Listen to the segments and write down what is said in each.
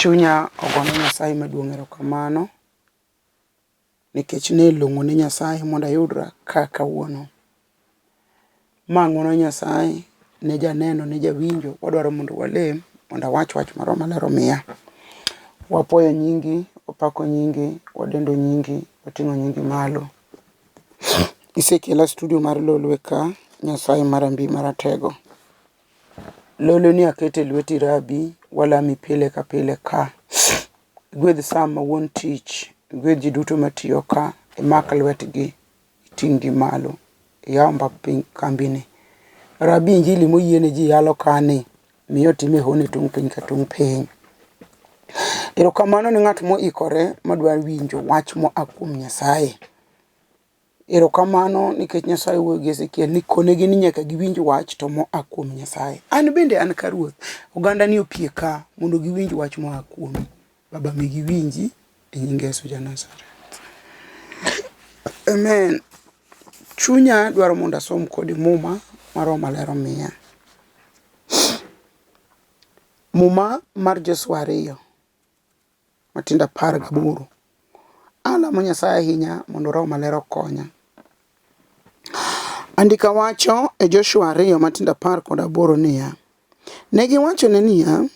Chunya ogone Nyasaye maduong' erokamano nikech ne long'o ne Nyasaye mondo ayudra ka kawuono. Ma ng'wono Nyasaye ne janeno ne jawinjo wadwaro mondo walem mondo awach wach ma Roho Maler omiya. Wapuoyo nyingi, wapako nyingi, wadendo nyingi, wating'o nyingi malo. Isekela studio mar Lolwe ka, Nyasaye mar ambi maratego. Lolwe ni aketo e lweti Rabi, walami pile ka pile ka. Igwedh Sam ma wuon tich, igwedh ji duto matiyo ka, imak lwetgi, iting' gi malo, iyaw mbap piny kambini. Rabi injili moyiene ji yalo kani, mi otime hono e tung' piny ka tung' piny. Erokamano ne ng'at moikore madwa winjo wach moa kuom Nyasaye. Erokamano nikech Nyasaye wuoyo gi Ezekiel ni konegi ni nyaka giwinj wach to moa kuom Nyasaye. An bende an ka Ruoth, oganda ni opie ka mondo giwinj wach moa kuomi. Baba mi giwinji e nying Yesu ja Nazareth. Amen. Chunya dwaro mondo asom kodi muma ma Roho Maler omiya. Muma mar Joshua 2 matindo 18. Alamo Nyasaye ahinya mondo Roho Maler okonya. Andika wacho e Joshua 2 matindo 18 niya, Ne giwachone niya,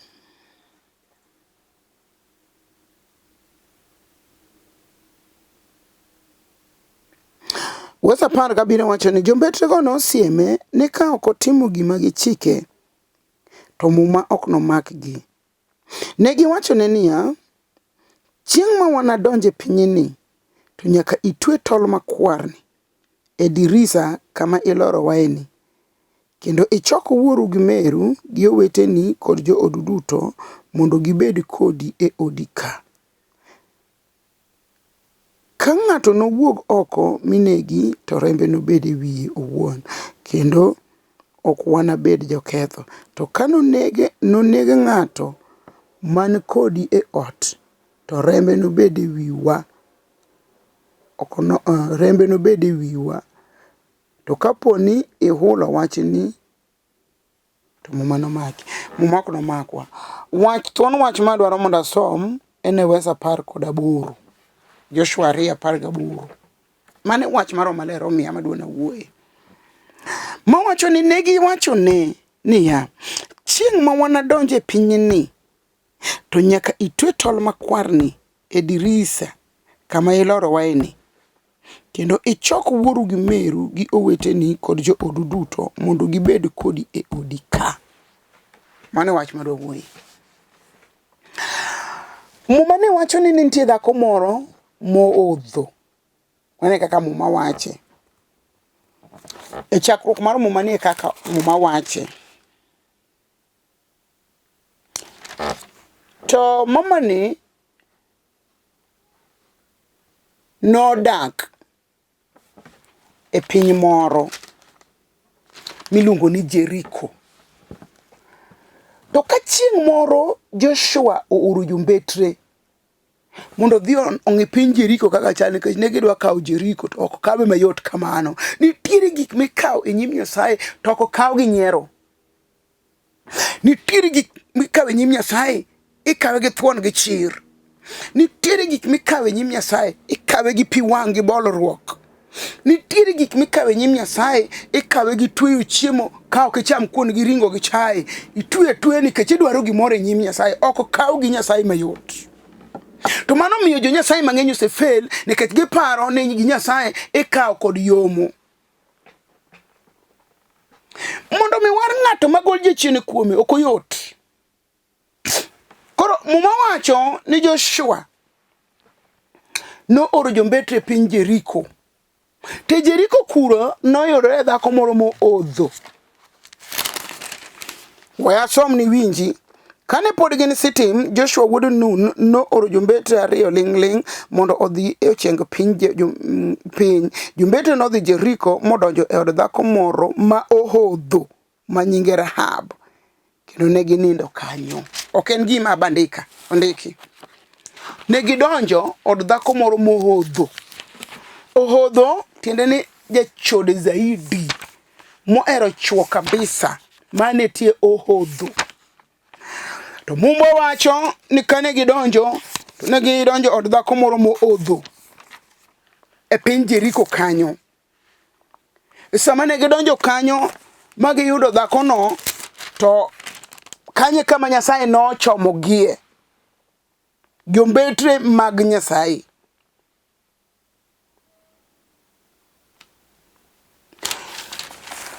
Wes 17 wacho ni jombetrego nosieme ni ka ok otimo gima gichike to muma ok nomakgi. Ne giwachone niya, Chieng' ma wanadonj e pinyni, to nyaka itwe tol makwarni e dirisa kama ilorowaeni, kendo ichok wuoru gi meru gi oweteni kod joodu duto mondo gibed kodi e odi ka. Ka ng'ato nowuog oko mi negi, to rembe nobed e wiye owuon, kendo ok wanabed joketho. To ka noneg ng'ato man kodi e ot, to rembe nobed e wiwa. Rembe nobed e wiwa. To kapo ni ihulo wachni To muma nomaki. Muma ok nomakwa. Wach thuon wach ma adwaro mondo asom en e wes 18. Joshua 2:18. Mano e wach ma Roho Maler omiya madwa nawuoye. Mawacho ni ne giwacho ne niya, chieng' ma wanadonj e pinyni, to nyaka itwe tol makwarni e dirisa kama ilorowaeni, kendo ichok wuoru gi meru gi oweteni kod joodu duto mondo gibed kodi e odi ka. Mano e wach madwa wuoye. Muma ne wacho ni nitie dhako moro moodho. Mano e kaka Muma wache. E chakruok mar Muma ni e kaka Muma wache. To mamani nodak e piny moro miluongo ni Jeriko. To ka chieng' moro Joshua ooro jombetre mondo odhi ong'i piny Jeriko kaka chal nikech ne gidwa kawo Jeriko to ok kawe mayot kamano. Nitiere gik mikawo e nyim Nyasaye to ok okaw gi nyiero. Nitiere gik mikawo e nyim Nyasaye, ikawe gi thuon gi chir. Nitiere gik mikawo e nyim Nyasaye, ikawe gi pi wang' gi bolruok. Nitiere gik mikawo e nyim Nyasaye, ikawe gi tweyo chiemo ka ok icham kuon gi ringo gi chae. Itweyo atweya nikech idwaro gimoro e nyim Nyasaye, ok kaw gi Nyasaye mayot. To mano miyo jo Nyasaye mang'eny osefel nikech giparo ni gi Nyasaye ikawo kod yomo. Mondo mi war ng'ato magol jachien kuome ok oyot. Koro Muma wacho ni Joshua nooro jombetre e piny Jeriko. To Jeriko kuro noyudore dhako moro moodho. We asom ni winji. Kane pod gin Sitim, Joshua wuod Nun nooro jombetre ariyo ling'ling' mondo odhi e ocheng piny. Piny. Jombetre nodhi Jeriko modonjo e od dhako moro ma ohodho ma nyinge Rahab, kendo ne ginindo kanyo. Ok en gima abandika, ondiki. Ne gidonjo od dhako moro mohodho. Ohodho tiende ni jachode zaidi mohero chwo kabisa, mane tie ohodho. To Muma wacho ni kane gidonjo to ne gidonjo od dhako moro moodho e piny Jeriko kanyo. Sama ne gidonjo kanyo ma giyudo dhakono to kanyo e kama Nyasaye nochomogie. Jombetre mag Nyasaye.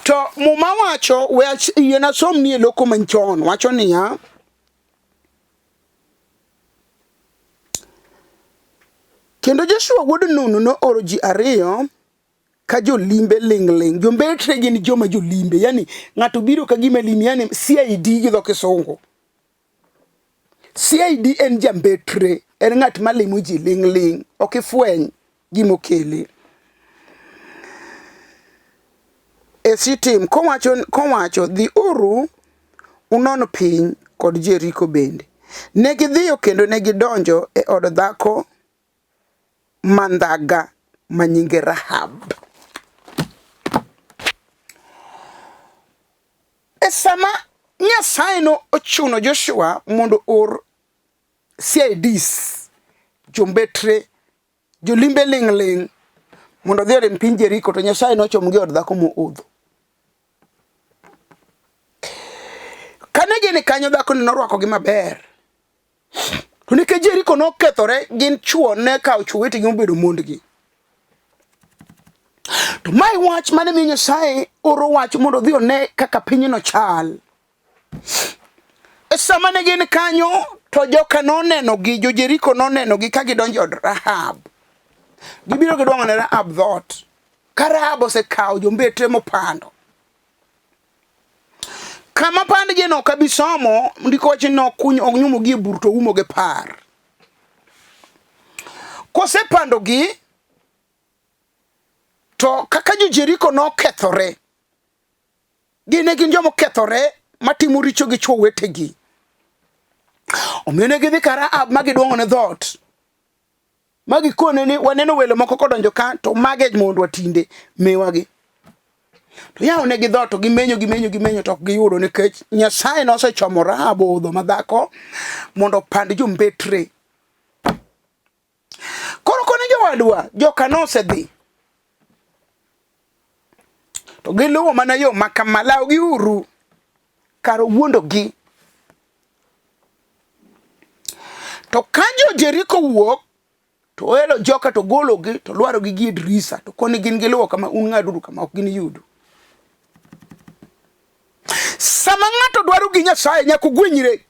To Muma wacho, we yiena somni e loko machon, wacho niya, Kendo Joshua wuod Nun nooro ji ariyo ka jolimbe ling'ling'. Jombetre gin joma jolimbe, yani ng'ato biro ka gima limi, yani CID gi dho kisungu. CID en jambetre, en ng'at malimo ji ling'ling', ok ifweny gima okele. E Sitim kowacho, kowacho dhiuru unon piny kod Jeriko bende. Ne gidhiyo kendo ne gidonjo e od dhako mandhaga ma nyinge Rahab. E sama Nyasaye no ochuno Joshua mondo or CIDs, jombetre, jolimbe ling' ling' mondo odhi orim piny Jeriko to Nyasaye nochomo gi od dhako moodho. Kane gin kanyo dhakoni norwakogi maber. To nikech Jeriko nokethore, gin chwo ne kawo chwo wetegi mobedo mondgi. To mae wach mane miyo Nyasaye oro wach mondo odhi one kaka pinyno chal. E sama ne gin kanyo to joka nonenogi, jo-Jeriko nonenogi ka gidonjo e od Rahab. Gibiro gidwang'o ne Rahab dhoot. Ka Rahab osekawo jombetre mopando. Kama pandgi no ok abi somo, ndiko wacho ni nokunyo onyumogi e bur to oumo gi par. Kosepandogi to kaka jo-Jeriko nokethore, gin ne gin joma okethore matimo richo gi chwo wetegi. Omiyo ne gidhi ka Rahab ma gidwong'one dhoot ma gikone ni waneno welo moko kodonjo ka to mage mondwa tinde miwagi. To yawo negi dhoot to gimenyo gimenyo gimenyo to ok giyudo nikech Nyasaye nosechomo Rahab oudho madhako mondo opand jombetre. Koro koni jowadwa, joka nosedhi. To giluwo mana yo ma kama, lawgi uru kar wuondogi. To ka jo-Jeriko wuok, to oelo joka to gologi to lwarogi gi e dirisa to koni gin giluwo kama un ng'aduru kama ok giniyudu. Sama ng'ato dwaro gi Nyasaye nyaka ogwenyre.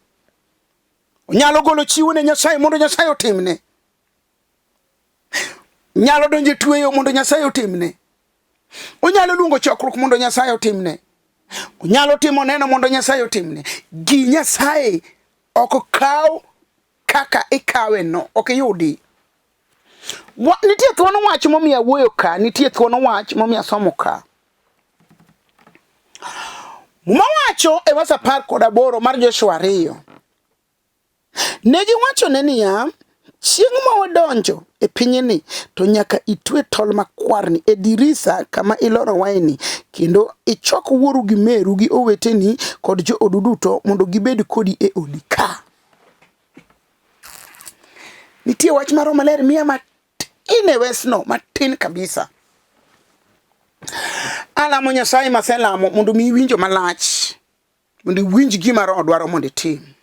Onyalo golo chiwo ne Nyasaye mondo Nyasaye otimne. Nyalo donjo e tweyo mondo Nyasaye otimne. Onyalo luongo chokruok mondo Nyasaye otimne. Onyalo timo neno mondo Nyasaye otimne. Gi Nyasaye ok kaw kaka ikawe no, ok iyudi. Nitie thuon wach momiyo awuoyo ka, nitie thuon wach momiyo asomo ka. Muma wacho e wes 18 mar Joshua 2. Ne giwachone niya, Chieng' ma wadonjo e pinyni, to nyaka itwe tol makwarni e dirisa kama ilorowaeni, kendo ichok wuoru gi meru gi oweteni kod joodu duto mondo gibed kodi e odi ka. Nitie wach ma Roho Maler miya matin e wesno, matin kabisa. Alamo Nyasaye maselamo mondo mi iwinjo malach, mondo iwinj gima Roho dwaro mondo itim.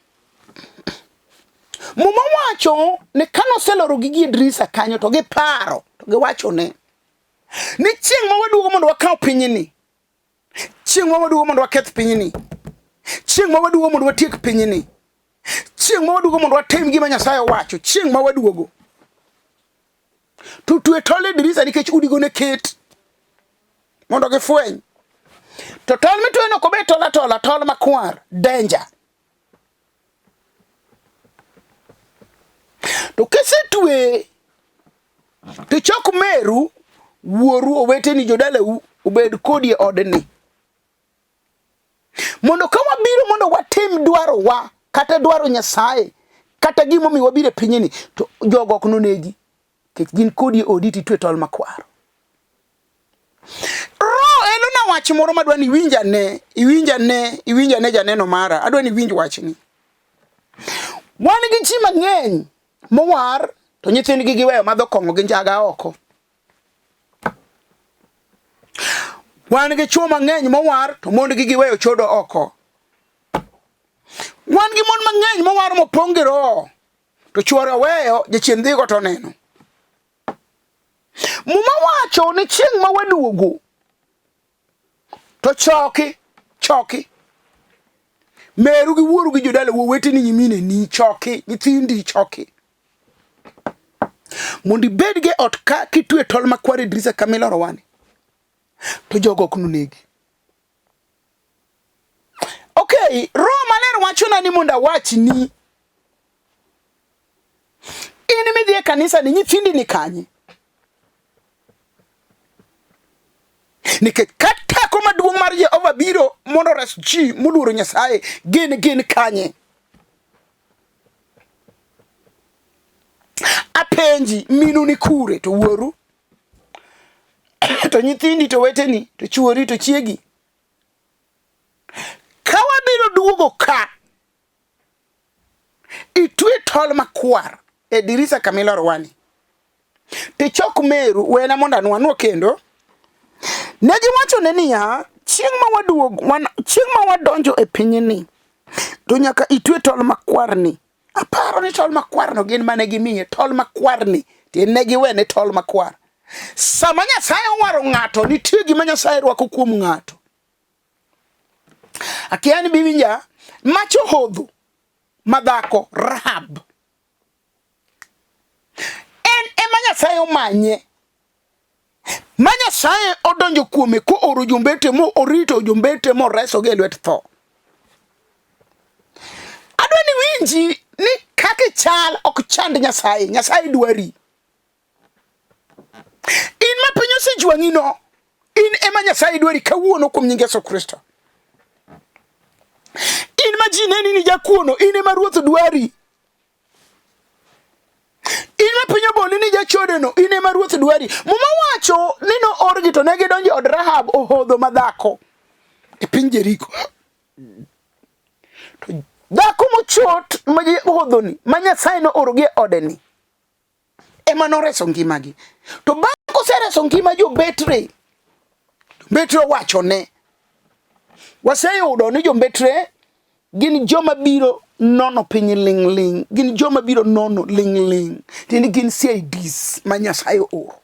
Muma wacho ni kane oselorogi gi e dirisa kanyo to giparo to giwachone ni chieng' ma waduogo mondo wakaw pinyni, Chieng' ma waduogo mondo waketh pinyni. Chieng' ma waduogo mondo watiek pinyni. Chieng' ma waduogo mondo watim gima Nyasaye owacho. Chieng' ma waduogo. To twe tol e dirisa nikech udigo ne ket mondo gifweny. To tol mitweno ok obed tol atola, tol makwar, danger. To kisetwe to chok meru, wuoru, oweteni, jodalau obed kodi e odni. Mondo ka wabiro mondo watim dwarowa kata dwaro Nyasaye kata gimomiyo wabiro e pinyni to jogo ok nonegi nikech gin kodi e odi titwe tol makwar. Roho elona wach moro madwa ni iwinj ane, iwinj ane, iwinj ane janeno mara. Adwa ni iwinj wachni. Wan gi ji mang'eny mowar to nyithindgi giweyo madho kong'o gi njaga oko. Wan gi chwo mang'eny mowar to mondgi giweyo chodo oko. Wan gi mon mang'eny mowar mopong' gi roho to chwore oweyo jachien dhigo to oneno. Muma wacho ni chieng' ma waduogo to choki choki meru gi wuoru gi jodala oweteni nyimineni choki nyithindi choki mondo ibed gi ot ka kitwe tol makwar e dirisa kama iloro wani to jogo ok nonegi. Okay, Roho Maler wachona ni mondo awachni in midhi e kanisa ni nyithindi ni kanye? Nikech ka teko maduong' mar Jehova biro mondo ores ji moluoro Nyasaye, gin gin kanye? Apenji, minu ni kure to wuoru? To nyithindi to weteni to chuori to chiegi? Ka wabiro duogo ka, itwe tol makwar e dirisa kama ilorowani. Tichok meru, wena mondo anwa kendo. Ne giwachone niya, chieng' ma waduog, wan, chieng' ma wadonjo e pinyni, to nyaka itwe tol makwarni. Aparo ni tol makwarno gin mane gimiye, tol makwarni, tiende ne giwene tol makwar. Sama Nyasaye owaro ng'ato, nitie gima Nyasaye rwako kuom ng'ato. Akia ni biwinja, mach ohodho madhako Rahab. En ema Nyasaye omanye. Ma Nyasaye odonjo kuome kooro jombete mo orito jombete moresogi e lwet tho. Adwa ni winji ni kaka ichal ok chand Nyasaye. Nyasaye dwari. In ma piny osejwang'ino, in ema Nyasaye dwari kawuono kuom nying Yesu Kristo. In ma ji neni ni jakuono, in ema Ruoth dwari. In ma piny oboli ni jachodeno, in ema Ruoth dwari. Muma wacho ni noorgi to ne gidonjo e od Rahab ohodho madhako e piny Jeriko. To dhako mochot ma ohodhoni ma Nyasaye noorogi e odeni ema noreso ngimagi. To bang' kosereso ngima jobetre, jombetre owachone, waseyudo ni jombetre gin joma biro nono piny ling' ling', gin joma biro nono ling' ling', tiende gin CIDs ma Nyasaye ooro.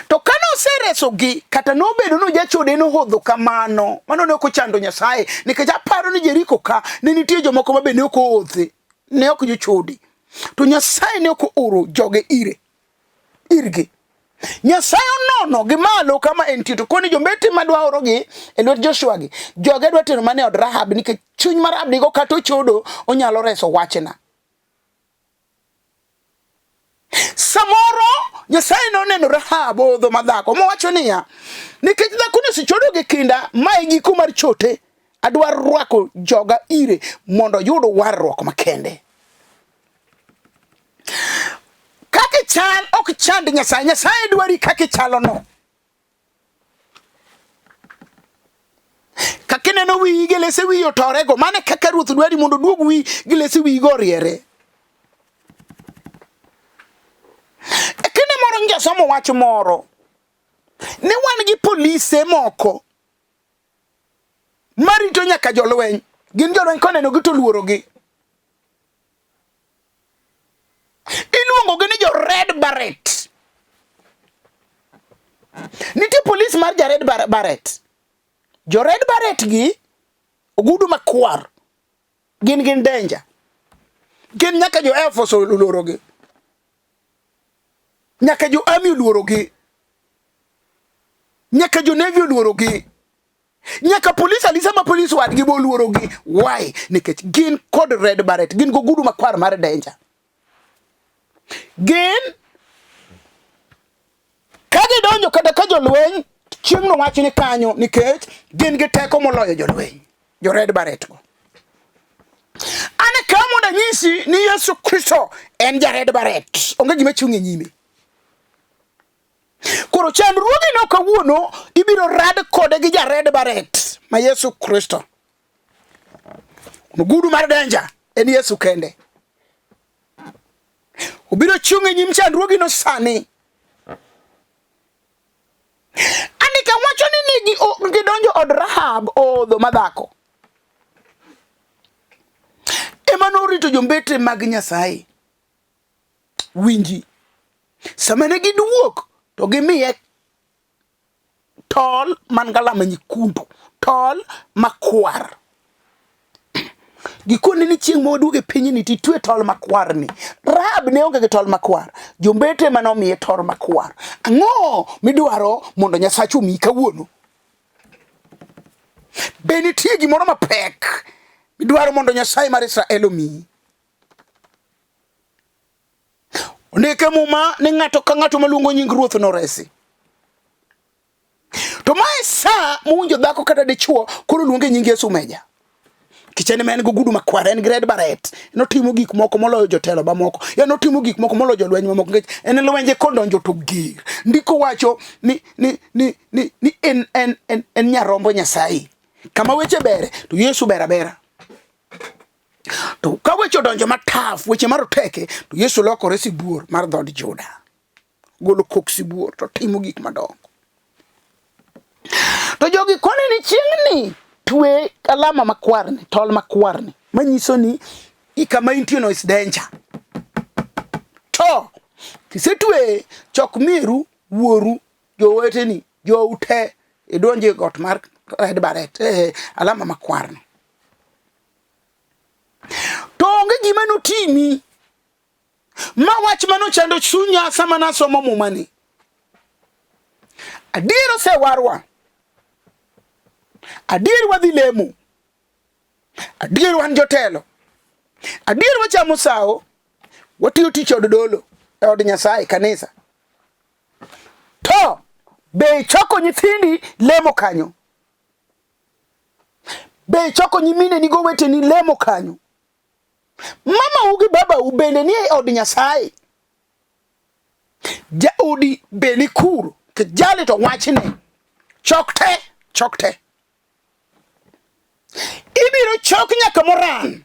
To kane oseresogi, kata nobedo ni jachode nohodho kamano, mano ne ok ochando Nyasaye, nikech aparo ni Jeriko ka ne nitie jomoko ma be ne ok ohodhe. ne ok jochode to Nyasaye ne ok ooro joge ire irgi. Nyasaye onono gi malo kama entie to koni jombete madwa orogi e lwet Joshua gi joge dwa tero mana e od Rahab nikech chuny mar Rahab nigo kata ochodo onyalo reso wachna. Samoro Nyasaye noneno Rahab odho madhako mowacho niya, nikech dhakoni osechodo gi kinda, ma e giko mar chote, adwa rwako joga ire mondo oyud warruok makende. Kaka ichal ok chand Nyasaye, Nyasaye dwari kaka ichalono. Kaka ineno wiyi gi lese wiyi otorego, mano e kaka Ruoth dwari mondo oduog wiyi gi lese wiyi go oriere. E kinde moro njasomo wach moro ne wan gi polise moko marito nyaka jolweny. Gin jolweny konenogi to luorogi. Iluongogi ni jo Red Beret. Nitie polis mar ja Red Beret. Jo Red Beret gi ogudu makwar gin gin danger. Gin nyaka jo Air Force oluorogi. Nyaka jo Army oluorogi. Nyaka jo Navy oluorogi. Nyaka polis alisa ma polis wadgi bo oluorogi. Why? Nikech gin kod red beret, gin gogudu makwar mar danger. Gin ka gidonjo kata ka jolweny chieng'no wach ni kanyo nikech gin gi teko moloyo jolweny, jo red beret go. An ka mondo anyisi ni Yesu Kristo en ja red beret, onge gima chung' e nyime. Koro chandruogino kawuono ibiro rad kode gi ja red beret ma Yesu Kristo. Ogudu mar danger en Yesu kende. Obiro chung' e nyim chandruogino sani. Andika wacho ni ne gidonjo od Rahab odho madhako. Ema norito jombetre mag Nyasaye. Winji. Sama ne giduok to gimiye tol man galama nyekundu, tol makwar. Gikone ni chieng' ma waduogo e pinyni titwe tol makwar ni. Rahab ne onge gi tol makwar. Jombete ema nomiye tol makwar. Ang'o midwaro mondo Nyasacha omiyi kawuono? Be nitie gimoro mapek midwaro mondo Nyasaye mar Israel omiyi? Ondik e Muma ni ng'ato ka ng'ato maluongo nying Ruoth noresi. To mae sa mowinjo dhako kata dichuo koro luonge nying Yesu Meja. Kichene ma en go gudu makwar, en gi red baret. Notimo gik moko moloyo jotelo mamoko. Ya notimo gik moko moloyo jolweny mamoko nikech en lwenje kodonjo to ger. Ndiko wacho ni ni ni ni, ni en, en, en, en nyarombo Nyasaye. Kama weche bere to Yesu ber abera. To ka weche odonjo mataf, weche maroteke, to Yesu lokore sibuor mar dhood Juda. Golo kok sibuor to timo gik madongo. To jogi koni ni chieng'ni twe alama makwarni, tol makwarni, manyiso ni kama intie no is danger. To kisetwe chok mieru, wuoru, joweteni, jou te, idonje got mar red baret, eh, alama makwarni. To onge gima notimi. Ma wach mane ochando chunya sama nasomo mumani. Adier osewarwa. Adier wadhi lemo. Adier wan jotelo. Adier wachamo sawo. Watiyo tich od dolo e od Nyasaye kanisa. To be ichoko nyithindi lemo kanyo? Be ichoko nyimineni goweteni lemo kanyo? Mamau gi babau bende nie od Nyasaye? Jaodi be ni kuro? Jali to wachne. Chok te, chok te. Ibiro chok nyaka moran.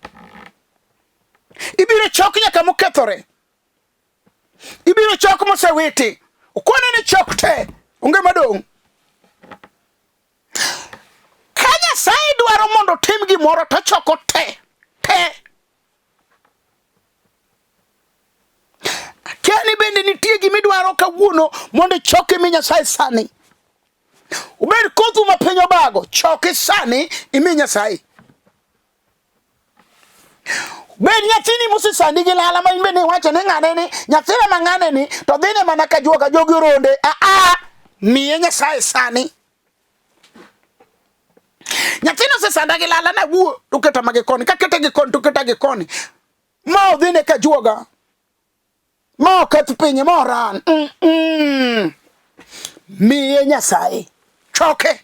Ibiro chok nyaka mokethore. Ibiro chok mosewiti. Okone ni chok te. Onge madong'. Ka Nyasaye dwaro mondo otim gimoro to choko te te. Akia ni bende nitie gima idwaro kawuono mondo ichoki mi Nyasaye sani. Ubed kothu ma piny obago, choki sani imi Nyasaye. Bed nyathini mosesandi gi lala ma in bende iwacho ni ng'ane ni nyathina ma ng'ane ni to dhine mana ka juoga jogi oronde. A a miye Nyasaye sani. Nyathino osesanda gi lala na wuo to keta ma gi koni ka kete gi koni to keta gi koni. Ma odhine ka juoga. Ma oketh pinye ma oran. Mm -mm. Miye Nyasaye. Choke.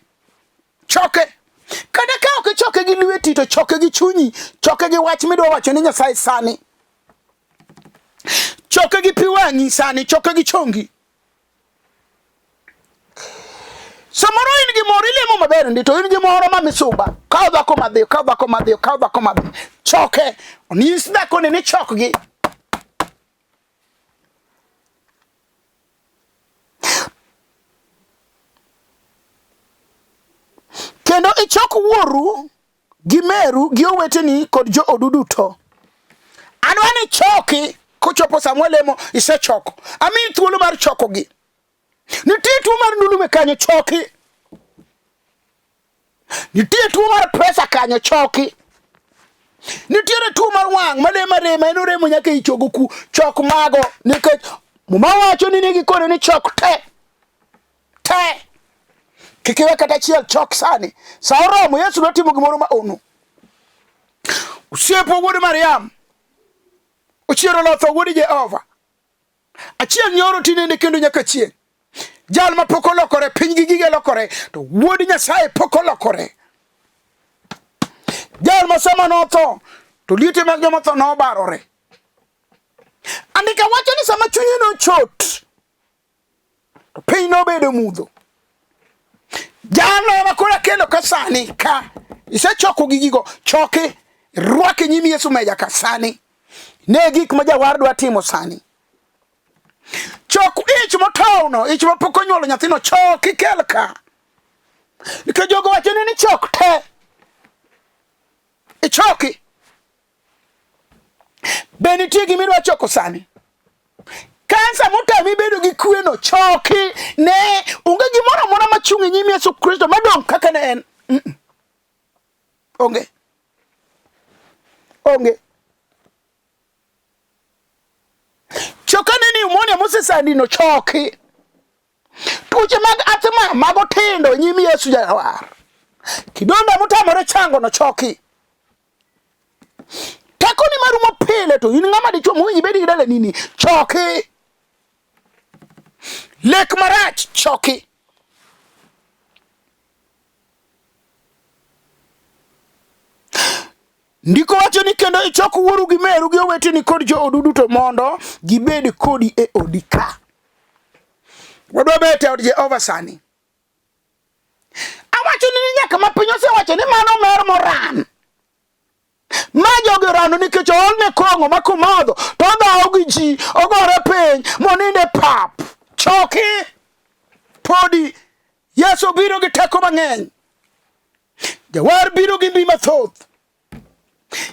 Choke. Kata ka ok ichoke gi lweti to choke gi chunyi, choke gi wach midwa wacho ni Nyasaye sani. Choke gi pi wang'i sani, choke gi chongi. Samoro in gi moro ilemo maber ndi to in gi moro ma misumba. Kaw dhako madhiyo, kaw dhako madhiyo, kaw dhako madhiyo. Choke. Onyis dhakoni ni chokgi. Kendo ichok wuoru gi meru gi oweteni kod joodu duto. Adwa ni choki kochopo sama walemo isechoko. Amiyi thuolo mar chokogi. Nitie tuo mar ndulume kanyo choki. Nitie tuo mar presa kanyo choki. Nitiere tuo mar wang' malemo arema en oremo nyaka e chogo ku chok mago nikech Muma wacho ni nigi kone ni chok te te kik iwe kata achiel chok sani sa oromo Yesu notimo gimoro ma ono Osiepo wuod Mariam ochiero lotho wuod Jehova achiel nyoro tinende kendo nyaka chieng' jal ma pok olokore piny gi gige lokore to wuod Nyasaye pok olokore jal ma sama notho to liete mag joma otho nobarore andika wacho ni sama chunye nochot to piny nobedo mudho jalo ema koro akelo ka sani ka isechoko gigigo choki. Rwak e nyim Yesu meja ka sani. Ne gik ma jawar dwa timo sani. Chok ich motowno, ich mapok onyuolo nyathino, chok ikel ka. Nikech jogo wacho ni chok te. Ichoki. Be nitie gima idwa choko sani? Kansa motami bedo gi kweno choki ne onge gimoro amora machung' e nyim Yesu Kristo madong' kaka ne en. Mm -mm. Onge. Onge. Chokane pneumonia mosesandino choki. Tuoche mag athma mago tindo e nyim Yesu jawar. Kidonda motamore chango no choki. Tekoni marumo pile to in ng'ama dichuo mowinjo ibed gi dala nini choki. Lek marach choki. Ndiko wacho ni kendo ichok wuoru gi meru gi oweteni kod joodu duto mondo gibed kodi e odi ka. Wadwa bet e od Jehova sani. Awacho ni nyaka ma piny osewacho ni mano mer moran. Ma jogi orano nikech oolne kong'o ma komadho to odhawo gi ji, ogore piny moninde pap. Choki podi Yesu biro gi teko mang'eny. Jawar biro gi mbi mathoth.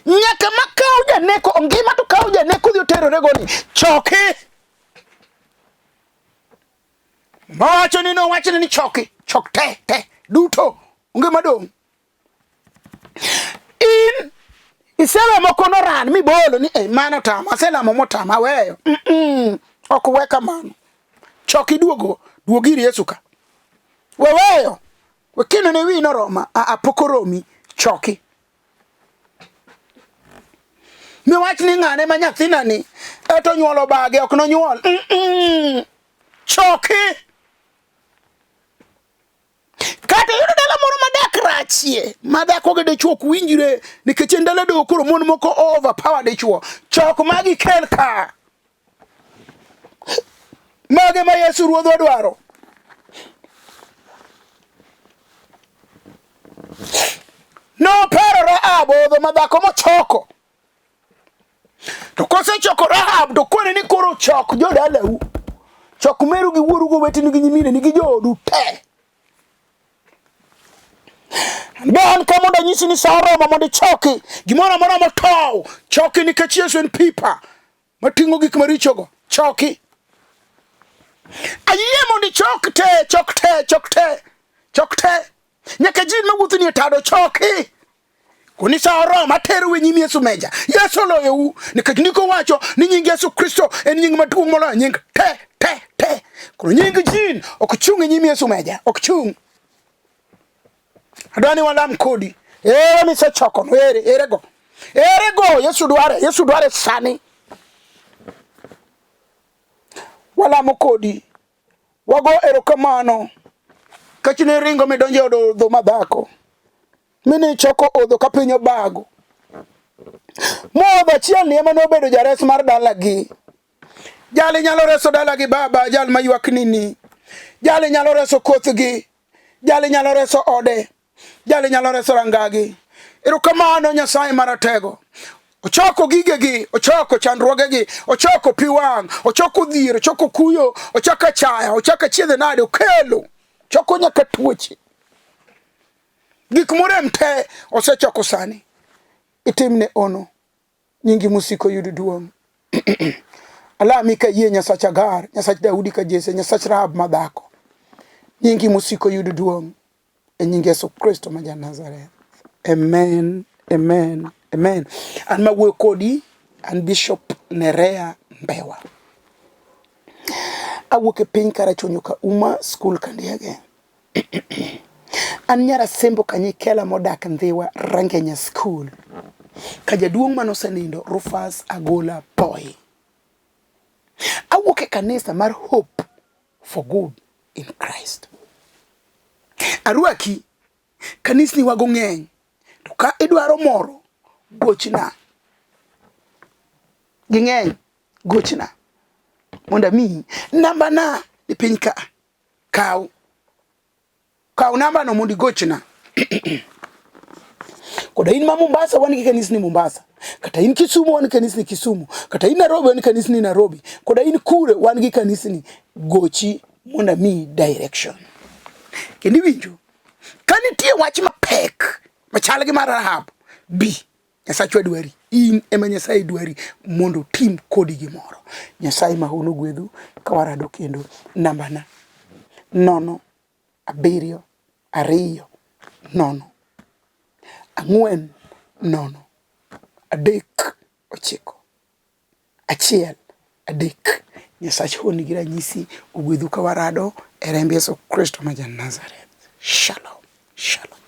Nyaka ma kaw janeko ongima to kaw janeko dhi oterore go ni choki. Mawacho ni nowachne ni choki, chok te te duto onge madong'. In isewe moko noran mibolo ni eh, mano tama aselamo motama aweyo. Mm -mm, ok we kamano. Choki duogo, duog ir Yesu ka. Weweyo. Wekino ne wi noroma, a a pok oromi, choki. Miwach ni ng'ane ma nyathina ni eto nyuolo bage ok nonyuol. Mm -mm. Choki. Kata yudo dala moro madak rachie, ma dhako gi dichuo ok winjre nikech en dala doho koro mon moko overpower dichuo. Chok magi kel ka. Mage ma Yesu Ruodhwa dwaro. Noparo Rahab odho ma dhako mochoko. To kosechoko Rahab to kone ni koro chok jodalau. Chok meru gi wuoru gi oweteni gi nyimineni gi joodu te. Be an ka mondo anyisi ni sa oromo mondo ichoki gimoro amora motow choki nikech Yesu en pipa mating'o gik marichogo choki. Ayie mondo ichok te, chok te, chok te, chok te. Nyaka jin mawuotho ni e tado choki. Koni sa oromo aterou e nyim Yesu meja. Yesu oloyou nikech ndiko wacho ni nying Yesu Kristo en nying maduong' moloyo nying te te te. Koro nying jin ok chung' e nyim Yesu meja, ok chung'. Adwa ni walam kodi. Ere misechoko no ere ere go. Ere go Yesu dware, Yesu dware sani. Walamo kodi. Wago erokamano. Kach ne ringo midonjo e od odho madhako. Mine ichoko odho ka piny obago. Modho achiel ni ema nobedo jares mar dalagi. Jali nyalo reso dalagi baba, jal maywak nini. Jali nyalo reso kothgi. Jali nyalo reso ode. Jali nyalo reso rangagi. Erokamano Nyasaye Maratego. Ochoko gigegi, ochoko chandruogegi, ochoko pi wang', ochoko dhier, ochoko kuyo, ochoko achaya, ochoko achiedhe nade, okelo, ochoko nyaka tuoche. Gik morem te osechoko sani. Itimne ono. Nyingi mosiko yud duong'. Alami ka yie Nyasach Agar, Nyasach Daudi ka Jesse, Nyasach Rahab madhako. Nyingi mosiko yud duong' e nying Yesu Kristo ma ja Nazareth. Amen, amen, amen. An mawuoyo kodi, an Bishop Nerea Mbewa. Awuok e piny Karachuonyo ka Uma School Kandiege. An nyar Asembo Kanyikela modak Ndhiwa Rangenya School. Ka jaduong' mane osenindo Rufus Agola Boy. Awuok e kanisa mar Hope for Good in Christ. Arwaki kanisni wago ng'eny to ka idwaro moro gochna. Ging'eny gochna mondo amiyi namba na ni piny ka. Kaw. Kaw namba no mondo igochna. Koda in ma Mombasa wan gi kanisni Mombasa. Kata in Kisumu wan gi kanisni Kisumu. Kata in Nairobi wan gi kanisni Nairobi. Koda in kure wan gi kanisni. Gochi mondo amiyi direction. Kendo iwinjo, ka nitie wach mapek machal gi mar Rahab, bi Nyasachwa dwari, in ema Nyasaye dwari mondo otim kodi gimoro. Nyasaye mahono gwedhu ka warado kendo nambana 0 7 2 0 4 0 3 9 1 3. Nyasach honni gi ranyisi ogwedhu ka warado e remb Yesu Kristo ma ja Nazareth. Shalom, shalom.